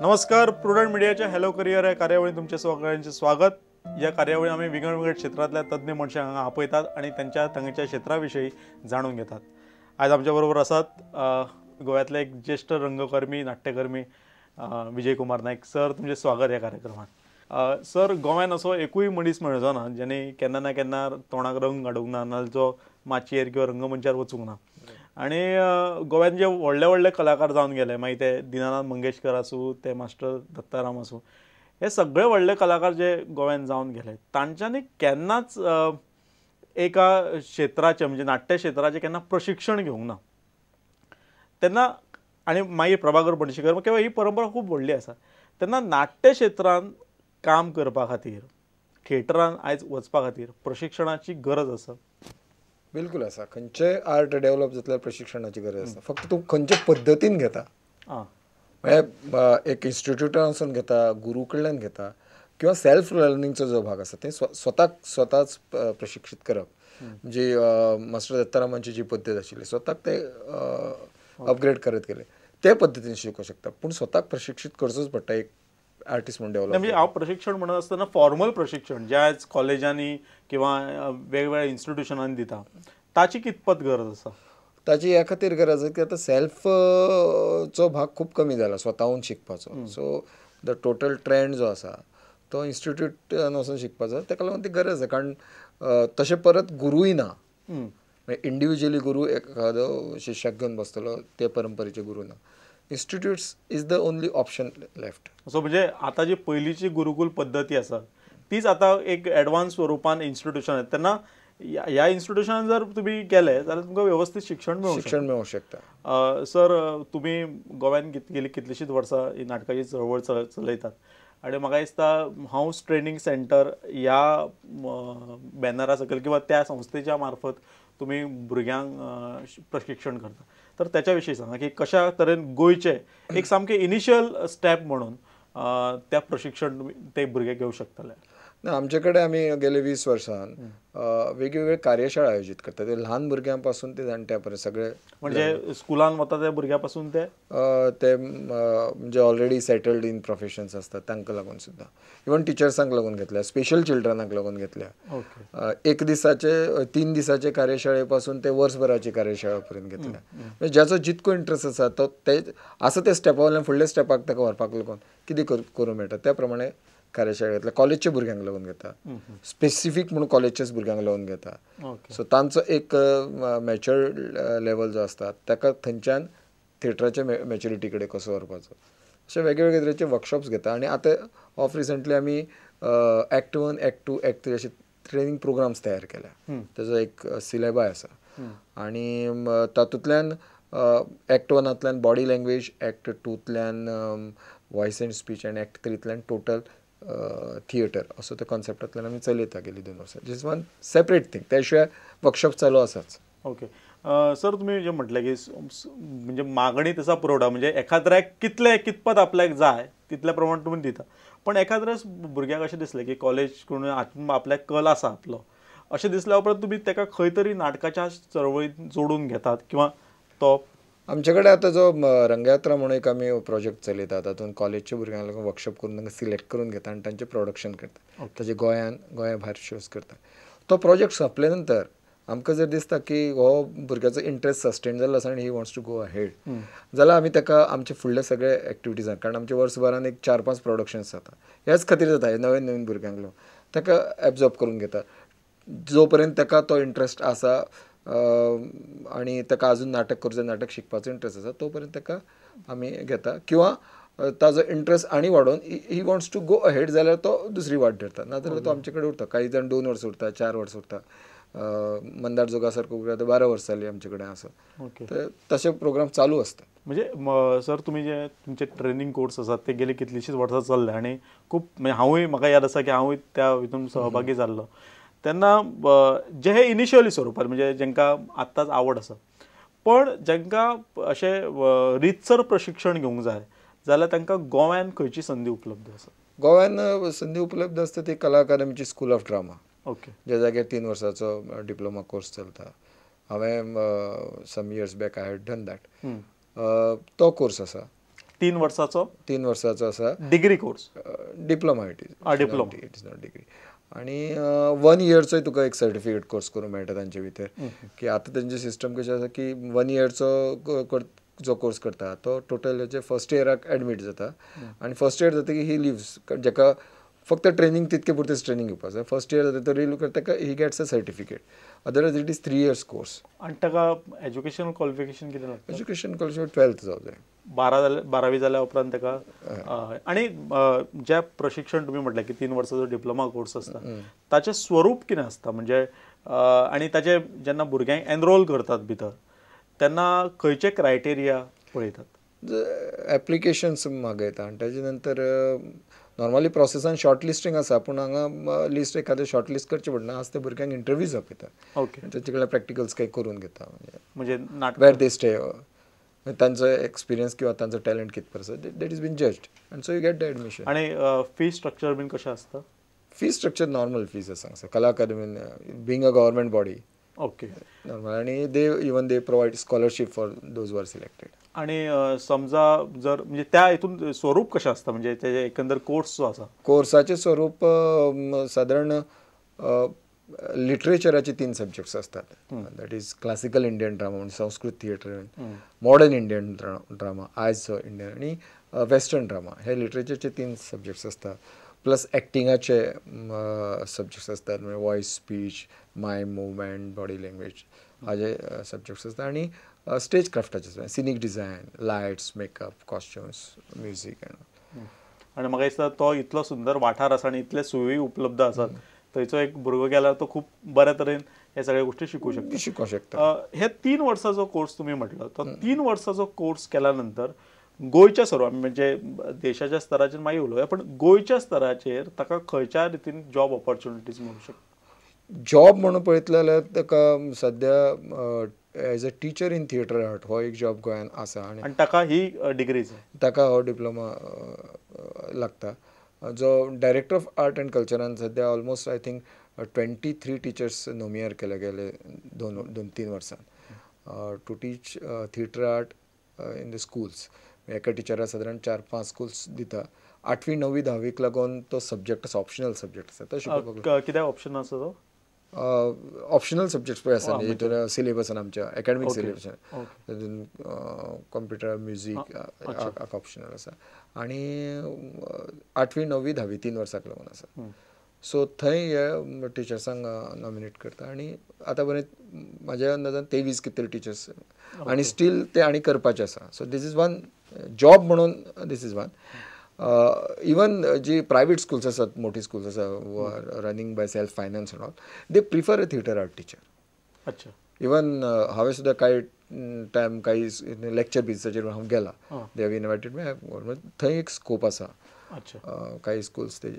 नमस्कार, प्रुडंट मिडियाच्या hello career ह्या कार्यावळीत तुमचे सगळ्यांचे स्वागत. या कार्यावळी आमी विंगड विंगड क्षेत्रांतल्या तज्ञ मनशांक हांगा आपयतात आनी तांच्या तांच्या क्षेत्रा विशीं जाणून घेतात. आयज आमच्या बरोबर आसात गोव्यांतले एक ज्येश्ठ रंगकर्मी, नाट्यकर्मी विजय कुमार नायक सर. तुमचें स्वागत ह्या कार्यक्रमात. सर, गोव्यान असो एकूय मनीस मेळचो ना ज्याने केन्ना ना केन्ना तोंडाक रंग हाडूंक ना, नाजाल्यार जो माचयेर किंवा रंगमंचार वचूंक ना. आनी गोव्यान जे व्हडले व्हडले कलाकार जावन गेले, मागीर ते दिनानाथ मंगेशकर आसूं, ते मास्टर दत्ताराम आसूं, हे सगळे व्हडले कलाकार जे गोव्यान जावन गेले तांच्यांनी केन्नाच एका क्षेत्राचें म्हणजे नाट्य क्षेत्राचें केन्ना प्रशिक्षण घेवंक ना. तेन्ना आनी मागीर प्रभाकर पणशीकर किंवा ही परंपरा खूब व्हडली आसा. तेन्ना नाट्य क्षेत्रान काम करपा खातीर, थिएटरान आयज वचपा खातीर प्रशिक्षणाची गरज आसा. बिलकुल आसा. खंयचेय आर्ट डेव्हलप जातल्यार प्रशिक्षणाची गरज आसा. फक्त तूं खंयचे पद्दतीन घेता, म्हळ्यार एक इन्स्टिट्यूटान वचून घेता, गुरू कडल्यान घेता, किंवा सेल्फ लर्निंगचो जो भाग आसा ते स्वताक स्वताच प्रशिक्षीत करप. म्हणजे मास्टर दत्तारामांची जी पद्दत आशिल्ली स्वताक ते अपग्रेड करत गेले, ते पद्दतीन शिकूंक शकता. पूण स्वताक प्रशिक्षीत करचोच पडटा एक आर्टिस्ट म्हणून डेव्हलप. म्हणजे हांव प्रशिक्षण म्हणत आसतना फॉर्मल प्रशिक्षण जे आयज कॉलेजांनी किंवा वेगवेगळ्या इन्स्टिट्युशनांनी दिता ताची कितपत गरज आसा? ताची ह्या खातीर गरज आसा की आतां सेल्फचो भाग खूब कमी जाला स्वताहून शिकपाचो. सो the total trend जो आसा तो इन्स्टिट्यूटान वचून शिकपाचो, ताका लागून ती गरज आसा. कारण तशें परत गुरूय ना, इंडिविज्युअली गुरू एखादो शिष्याक घेवन बसतलो ते परंपरेचे गुरू ना. Institutes is the only option left. So म्हणजे आतां जी पयलींची गुरुकुल पद्दती आसा तीच आतां एक एडवान्स स्वरुपान इन्स्टिट्युशन आसा. तेन्ना ह्या इन्स्टिट्युशनान जर तुमी गेले जाल्यार तुमकां वेवस्थीत शिक्षण मेळूंक शकता. सर, तुमी गोव्यान गेली कितलीशींच वर्सां ही नाटकाची चळवळ चलयतात आनी म्हाका दिसता हावस ट्रेनींग सेंटर ह्या बॅनरा सकयल किंवा त्या संस्थेच्या मार्फत तुमी भुरग्यांक प्रशिक्षण करता. तर त्याच्या विशीं सांगा की कशा तरेन गोंयचे एक सामकें इनिशियल स्टेप म्हणून त्या प्रशिक्षण ते भुरगे घेवंक शकतले. ना, आमचे कडेन आमी गेले 20 वर्सान वेगवेगळे कार्यशाळा आयोजीत करतात. ते ल्हान भुरग्यां पासून ते जाणट्या पर्यंत सगळे, म्हणजे स्कुलान वता त्या भुरग्यां पासून ते ते म्हणजे ऑलरेडी सेटल्ड इन प्रोफेशन्स आसतात तांकां लागून सुद्दां, इवन टिचर्सांक लागून घेतल्या, स्पेशल चिल्ड्रनाक लागून घेतल्या. एक दिसाचे 3 दिसाचे कार्यशाळे पासून ते वर्सभराची कार्यशाळा पर्यंत घेतल्या. म्हणजे ज्याचो जितको इंट्रस्ट आसा तो ते आसा ते स्टेपा वयल्यान फुडल्या स्टेपाक ताका व्हरपाक लागून कितें करूं मेळटा त्या प्रमाणे कार्यशाळा घेतल्या. कॉलेजच्या भुरग्यांक लागून घेता, स्पेसिफीक म्हणून कॉलेजच्याच भुरग्यांक लागून घेता. सो तांचो एक मॅच्युअर्ड लेवल जो आसता ताका थंयच्यान थिएटराच्या मॅच्युरिटी कडेन कसो व्हरपाचो अशे वेगवेगळे तरेचे वर्कशॉप्स घेता. आनी आतां ऑफ रिसंटली आमी एक्ट 1, एक्ट 2, एक्ट 3 अशे ट्रेनींग प्रोग्राम्स तयार केल्या. ताजो एक सिलेबाय आसा आनी तातूंतल्यान act 1 body language, act 2 voice and speech आनी एक्ट 3 टोटल थिएटर असो त्या कॉन्सेप्टांतल्यान आमी चलयता गेली 2 वर्सां. This one separate thing. त्या शिवाय वर्कशॉप चालू आसाच. ओके सर, तुमी जे म्हटलें की म्हणजे मागणी तसा पुरवठा, म्हणजे एखाद्र्याक कितले कितपत आपल्याक जाय तितल्या प्रमाण तुमी दिता. पण एखाद्र्या भुरग्याक अशें दिसलें की कॉलेज करून आपल्याक कल आसा आपलो, अशें दिसल्या उपरांत तुमी ताका खंय तरी नाटकाच्या चळवळीत जोडून घेतात किंवा तो आमचे कडेन आतां जो रंगयात्रा म्हणून एक आमी प्रोजेक्ट चलयता तातूंत कॉलेजच्या भुरग्यांक लागून वर्कशॉप करून तांकां सिलेक्ट करून घेता आनी तांचें प्रोडक्शन करता. ताजे गोंया भायर शोज करता. तो प्रोजेक्ट सोंपले नंतर आमकां जर दिसता की हो भुरग्याचो इंट्रस्ट सस्टेन जाल्लो आसा आनी he wants to go ahead जाल्यार आमी ताका आमचे फुडले सगळे एक्टिविटीजान, कारण आमचे वर्सभरान एक 4-5 प्रोडक्शन्स जाता, ह्याच खातीर जाता, हे नवीन नवीन भुरग्यांक लागून ताका एब्जॉर्ब करून घेता. जो पर्यंत ताका तो इंट्रस्ट आसा आनी ताका अजून नाटक करचो, नाटक शिकपाचो इंट्रस्ट आसा तो पर्यंत ताका आमी घेता. किंवा ताजो इंट्रस्ट आनी वाडोवन he wants to go ahead जाल्यार तो दुसरी वाट धरता, नाजाल्यार तो आमचे कडेन उरता. काही जाण 2 वर्सां उरता, 4 वर्सां उरता. मंदार जोगा सारको आतां 12 वर्सां जालीं आमचे कडेन आसा. तर तशे प्रोग्राम चालू आसता. म्हणजे सर, तुमी जे तुमचे ट्रेनींग कोर्स आसात ते गेली कितलीशींच वर्सां चल्ले आनी खूब, म्हणजे हांवूय म्हाका याद आसा की हांवूय त्या हितून सहभागी जाल्लो. तेन्ना जे हे इनिशियली स्वरुपार म्हणजे जांकां आत्ताच आवड आसा पण जांकां अशें रितसर प्रशिक्षण घेवंक जाय जाल्यार तांकां गोव्यान खंयची संदी उपलब्ध आसा? गोव्यान संदी उपलब्ध आसता ती कला अकादमीची स्कूल ऑफ ड्रामा. ओके, ज्या जाग्यार 3 वर्सांचो डिप्लोमा कोर्स चलता. हांवें some years back I had done that. तो कोर्स आसा. 3 वर्साचो, 3 वर्साचो आसा degree course, diploma. It is diploma, it is not degree. आनी 1 इयरचोय तुका एक सर्टिफिकेट कोर्स करूंक मेळटा तांचे भितर. की आतां तेंचे सिस्टम कशें आसा की 1 इयरचो जो कोर्स करता तो टोटल फर्स्ट इयराक एडमीट जाता आनी फर्स्ट इयर जातकीर ही लिव्स, जाका फक्त ट्रेनिंग तितके पुरतेच ट्रेनिंग घेवपाक जाय, फर्स्ट इयर जाता तो रिलीव करता, ताका he gets a certificate. Otherwise it is 3 years course. आनी ताका एज्युकेशनल क्वॉलिफिकेशन कितें लागता? एज्युकेशन क्वॉलिफिकेशन 12th जावं जाय, 12वी जाल्या उपरांत ताका. आनी ज्या प्रशिक्षण तुमी म्हटलें की 3 वर्साचो डिप्लोमा कोर्स आसता ताचें स्वरूप कितें आसता म्हणजे, आनी ताचे जेन्ना भुरग्यांक एनरोल करतात भितर तेन्ना खंयचे क्रायटेरिया पळयतात? एप्लिकेशन्स मागयता आनी ताजे नंतर नॉर्मली प्रोसेसान शॉर्ट लिस्टींग आसा, पूण हांगा लिस्ट एखादें शॉर्ट लिस्ट करचें पडना. आज ते भुरग्यांक इंटरव्यूज आपयता, ओके, तांचे कडल्यान प्रॅक्टिकल्स काही करून घेता, म्हणजे वेर they stay, तांचो एक्सपिरियन्स किंवा तांचो टॅलंट कितपर आसा, that is been judged and so you get the admission. आनी फी स्ट्रक्चर बीन कशें आसता? फी स्ट्रक्चर नॉर्मल फीज आसा हांगसर कला अकादमीन, being a government body. Okay, normal. आनी they even they provide scholarship for those who are selected. आनी समजा जर म्हणजे त्या हितून स्वरूप कशें आसता, म्हणजे तेजे एकंदर कोर्स जो आसा, कोर्साचें स्वरूप सादारण लिटरेचराचे 3 सब्जेक्ट्स आसतात. That is classical Indian drama म्हणजे Sanskrit theatre, modern Indian drama आयजचो इंडियन, आनी वेस्टर्न ड्रामा. हे लिटरेचरचे 3 सब्जेक्ट्स आसतात. प्लस एक्टिंगाचे सब्जेक्ट्स आसतात, म्हणजे voice, speech, mime, movement, body language हाजे सब्जेक्ट्स आसतात. आनी स्टेज क्राफ्टाचे scenic design, lights, makeup, costumes, music. आनी म्हाका दिसता तो इतलो सुंदर वाठार आसा आनी इतले सुविधा उपलब्ध आसात, थंयचो एक भुरगो गेल्यार तो खूब बऱ्या तरेन हे सगळे गोष्टी शिकूं शकता, शिकूंक शकता. हे 3 वर्साचो कोर्स तुमी म्हटलो, तो 3 वर्साचो कोर्स केल्या नंतर गोंयच्या सर्व म्हणजे देशाच्या स्तराचेर मागीर उलोवया, पण गोंयच्या स्तराचेर ताका खंयच्या रितीन जॉब ऑपॉर्च्युनिटीज मेळूंक शकता? जॉब म्हणून पळयतले जाल्यार ताका सद्या as a teacher in theatre art हो एक जॉब गोंयांत आसा आनी ताका ही डिग्री जाय, ताका हो डिप्लोमा लागता. जो डायरेक्टर ऑफ आर्ट एंड कल्चरान सद्या almost I think 23 teachers नोमियर केले गेले 2-3 वर्सां to teach theatre art in the schools. एका टिचरा सादारण 4-5 स्कुल्स दिता. 8वी 9वी 10वीक लागून तो सब्जेक्ट आसा, ऑप्शनल सब्जेक्ट आसा तो शिकोवपाक. कित्याक ऑप्शन आसा तो? ऑप्शनल सब्जेक्ट्स पळय आसा हितून सिलेबसान, आमच्या एकाडमीक सिलेबसान तातूंत कंप्युटर, म्युजीक ऑप्शनल आसा. आनी 8वी 9वी 10वी 3 वर्सांक लागून आसा. सो थंय हे टिचर्सांक नॉमिनेट करता आनी आतां पर्यंत म्हाज्या अंदाजान 23 कितें तरी टिचर्स आनी स्टील ते आनी करपाचे आसा. So this is one job म्हणून, this is one. Even ji private schools आसात, मोठी स्कुल्स आसा who are running by self finance and all, they prefer a theatre art teacher. अच्छा, इवन हांवें सुद्दां कांय टायम कांय लेक्चर बेजिसाचेर हांव गेला, they have invited मी, थंय एक स्कोप आसा. अच्छा, काही स्कुल्स ते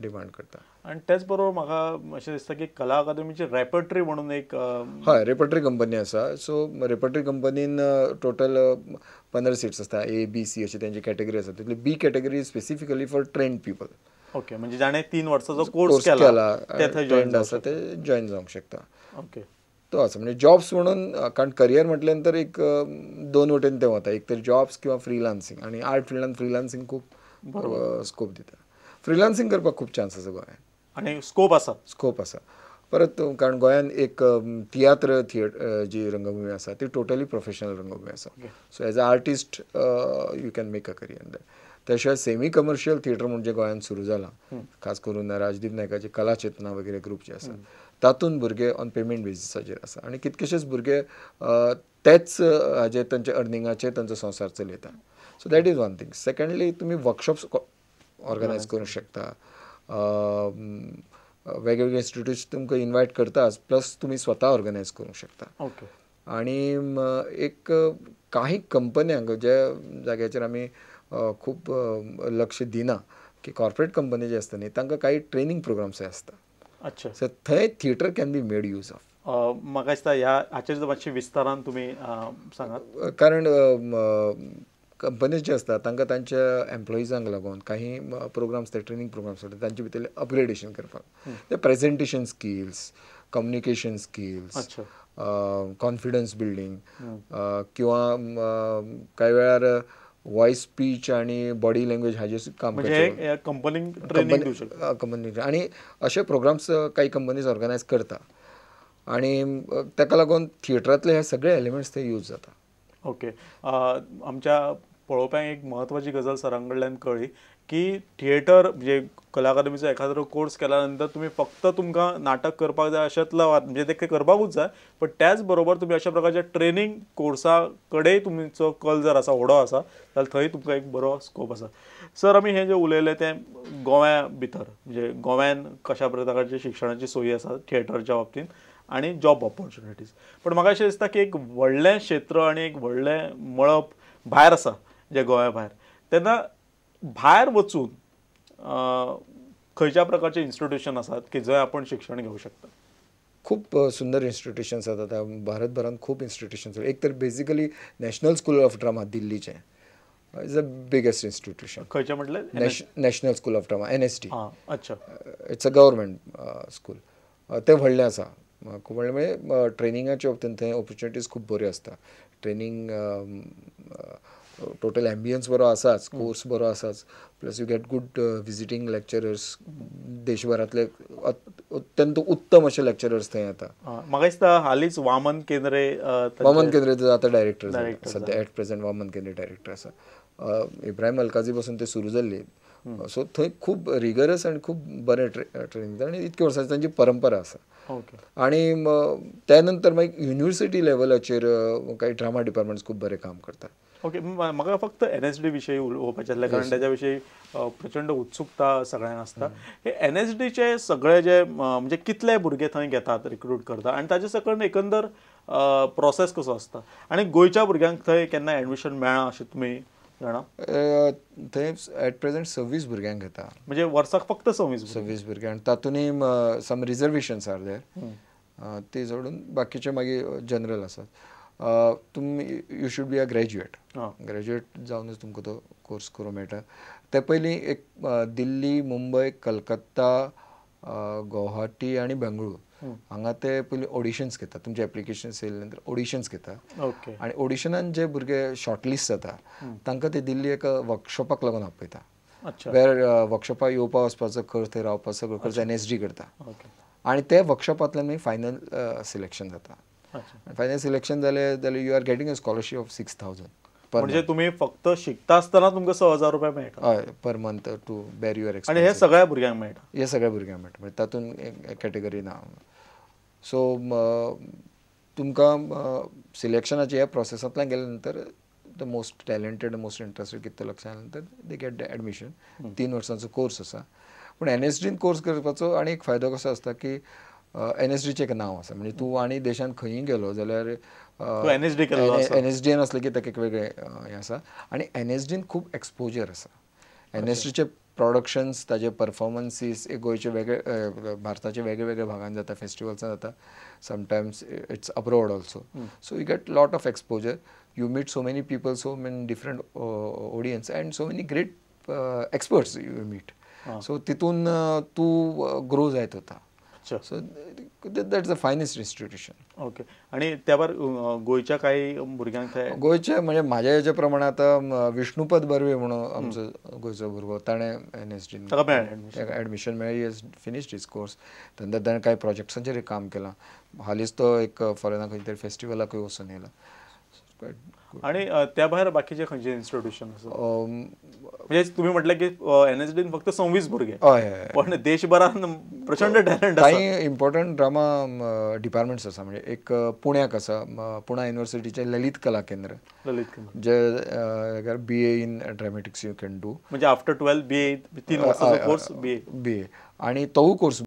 डिमांड करता. आनी तेच बरोबर म्हाका अशें दिसता की कला अकादमीची रेपर्टरी म्हणून एक, हय, रेपर्टरी कंपनी आसा. सो रेपर्टरी कंपनीन टोटल 15 सीट्स आसता, ए बी सी अशी तेंची कॅटेगरी आसा. तितली B category specifically for trained people. Okay, म्हणजे जाणें 3 वर्साचो कोर्स केला ते थंय ट्रेंड आसा, ते जॉईन जावंक शकता. ओके, तो आसा. म्हणजे जॉब्स म्हणून, कारण करियर म्हटल्यार नंतर एक 2 वटेन ते वता, एक तर जॉब्स किंवा फ्रिलान्सिंग. आनी आर्ट फिल्डान फ्रिलान्सिंग खूब स्कोप दिता. फ्रिलान्सिंग करपाक खूब चान्स आसा गोंयांत आनी स्कोप आसा, स्कोप आसा. परत कारण गोंयांत एक तियात्र थिएटर जी रंगभूमी आसा ती टोटली प्रोफेशनल रंगभूमी आसा. So as a artist you can make a career in that. त्या शिवाय सेमी कमर्शियल थिएटर म्हणजे गोंयांत सुरू जालां, खास करून राजदीप नायकाची कला चेतना वगैरे ग्रूप जे आसा तातूंत भुरगे ऑन पेमेंट बेजिसाचेर आसा आनी कितकेशेच भुरगे तेच हाजेर तांच्या अर्निंगाचेर तांचो संवसार चलयता. So that is one thing. Secondly, तुमी वर्कशॉप्स ऑर्गनायज करूंक शकता, वेगवेगळे इन्स्टिट्यूट्स तुमकां इन्वायट करताच, प्लस तुमी स्वता ऑर्गनायज करूंक शकता. ओके, आनी एक काही कंपन्यांक ज्या जाग्याचेर आमी खूब लक्ष दिना की कॉर्पोरेट कंपनी जे आसता न्ही तांकां काही ट्रेनींग प्रोग्राम्स आसता. अच्छा, सो थंय theatre can be made use of. म्हाका दिसता ह्या हाचेर मातशें विस्तारान तुमी सांगात. कारण कंपनीज जे आसता तांकां तांच्या एम्प्लॉइजांक लागून काही प्रोग्राम्स, ते ट्रेनींग प्रोग्राम्स आसता तांचे भितर अपग्रेडेशन करपाक, ते presentation skills, communication skills, confidence building, किंवा कांय वेळार वॉयस, स्पीच आनी बॉडी लँग्वेज हाजेर काम करचें. कंपनीक ट्रेनिंग दिवं शकता कंपनी. आनी अशे प्रोग्राम्स काही कंपनीज ऑर्गनायज करता आनी ताका लागून थिएटरांतले हे सगळे एलिमेंट्स ते यूज जाता. ओके, आमच्या पळोवप्यांक एक म्हत्वाची गजाल सरां कडल्यान कळ्ळी की थिएटर म्हणजे कला अकादमीचो एखादो कोर्स केल्या नंतर तुमी फक्त तुमकां नाटक करपाक जाय अशेंतलो म्हणजे ते करपाकूच जाय, पण त्याच बरोबर तुमी अशा प्रकारच्या ट्रेनिंग कोर्सा कडेन तुमचो कल जर आसा, ओडो आसा जाल्यार थंय तुमकां एक बरो स्कोप आसा. सर, आमी हें जें उलयलें तें गोंया भितर म्हणजे गोंयान कशा प्रकारची शिक्षणाची सोयी आसा थिएटरच्या बाबतींत आनी जॉब ऑपॉर्च्युनिटीज, पण म्हाका अशें दिसता की एक व्हडलें क्षेत्र आनी एक व्हडलें मळब भायर आसा जे गोंया भायर, तेन्ना भायर वचून खंयच्या प्रकारचे इन्स्टिट्यूशन आसात की जंय आपण शिक्षण घेवं शकता? खूब सुंदर इन्स्टिट्यूशन्स आसात आतां भारतभरांत, खूब इन्स्टिट्यूशन्स. एक तर basically national school of drama दिल्लीचें is the biggest institution. खंयचें म्हटलें? National school of drama, NSD. अच्छा, it's a government school. तें व्हडलें आसा, खूब व्हडलें म्हणजे ट्रेनिंगाच्या बाबतींत थंय ऑपॉर्च्युनिटीज खूब बऱ्यो आसता. ट्रेनिंग टोटल एम्बियन्स बरो आसाच, कोर्स बरो आसाच, plus you get good visiting lecturers, देशभरांतले अत्यंत उत्तम अशे लेक्चरर्स थंय येता. म्हाका दिसता हालींच वामन केंद्रे, वामन केंद्रे आतां डायरेक्टर सद्या at present Vaman Kendre director आसा. इब्राहिम अल्काजी पासून ते सुरू जाल्ली. सो थंय खूब रिगरस आनी खूब बरें ट्रेनिंग आनी इतके वर्सांची तांची परंपरा आसा. आनी त्या नंतर मागीर युनिवर्सिटी लेवलाचेर काही ड्रामा डिपार्टमेंट्स खूब बरें काम करतात. ओके, म्हाका फक्त NSD विशयी उलोवपाचें आसलें कारण ताच्या विशयी प्रचंड उत्सुकता सगळ्यांक आसता. हे NSDचे सगळे जे म्हणजे कितले भुरगे थंय घेतात, रिक्रूट करता आनी ताजे सकयल एकंदर प्रोसेस कसो आसता आनी गोंयच्या भुरग्यांक थंय केन्ना एडमिशन मेळ्ळां अशें तुमी जाणा? थंय एट प्रेझेंट 26 भुरग्यांक घेता, म्हणजे वर्साक फक्त 26 भुरगे आनी तातूंतय सम रिजर्वेशन्स are there, ते सोडून बाकीचे मागीर जनरल आसात. तुमी you should be a graduate, graduate जावनच तुमकां तो कोर्स करूंक मेळटा. ते पयलीं एक दिल्ली, मुंबय, कलकत्ता, गुवाहाटी आनी बेंगळूर हांगा ते पयलीं ऑडिशन्स घेतात. तुमचे एप्लिकेशन्स येयले नंतर ऑडिशन्स घेतात आनी ऑडिशनान जे भुरगे शॉर्टलिस्ट जाता तांकां ते दिल्ली एका वर्कशॉपाक लागून आपयता. वेर वर्कशॉपाक येवपा वचपाचो खर्च, थंय रावपाचो सगळो खर्च NSD करता आनी ते वर्कशॉपांतल्यान मागीर फायनल सिलेक्शन जाता. फायनल सिलेक्शन जालें जाल्यार you are getting a scholarship of 6,000. म्हणजे तुम्ही फक्त शिकता आसतना तुमकां 6,000 रुपये मेळटा हय per month to bear your expense. आनी हे सगळ्या भुरग्यांक मेळटा? हे सगळ्या भुरग्यांक मेळटा, म्हणजे तातूंत कॅटेगरी ना. सो तुमकां सिलेक्शनाच्या ह्या प्रोसेसांतल्यान गेल्या नंतर the most talented, most interested कितें लक्षांत आयल्या नंतर they get the admission. 3 वर्सांचो कोर्स आसा. पूण NSDन कोर्स करपाचो आनी एक फायदो कसो आसता की NSDचें एक नांव आसा, म्हणजे तूं आनी देशांत खंयी गेलो जाल्यार NSDन आसलें की ताका एक वेगळें हें आसा आनी NSDन खूब एक्सपोजर आसा. NSDचे प्रोडक्शन्स, ताजे परफॉर्मन्सीस एक गोंयचे वेगळे, भारताचे वेगळे वेगळे भागान जाता, फेस्टिवल्सान जाता, sometimes it's abroad also. So you get lot of exposure, you meet so many people, so many different audience and so many great experts you meet. So तितून तूं ग्रो जायत वता. So that's the finest institution. Okay, आनी त्या भायर गोंयच्या कांय भुरग्यांक थंय गोंयचे म्हणजे म्हाज्या हेच्या प्रमाणे आतां विष्णुपद बर्वे म्हणून आमचो गोंयचो भुरगो, ताणें NSD ताका एडमिशन मेळ्ळें. He has finished his course. नंतर ताणें कांय प्रोजेक्ट्सांचेर काम केलां. हालींच तो एक फॉरेनाक खंय तरी फेस्टिवलाकूय वचून येयला. आणि त्या भायर बाकीचे खंयचे इन्स्टिट्यूशन आसा? म्हणजे तुम्ही म्हटलं की NSD फक्त 26 भुरगे, पण देशभरात प्रचंड टॅलेंट आसा. काही इम्पॉर्टंट ड्रामा डिपार्टमेंट्स आसा, म्हणजे एक पुण्याक आसा, पुणा युनिव्हर्सिटीचे ललित कला केंद्र, जे BA in dramatics you can do, म्हणजे आफ्टर 12 BA 3 वर्सांचो कोर्स BA आणि तोवूय कोर्स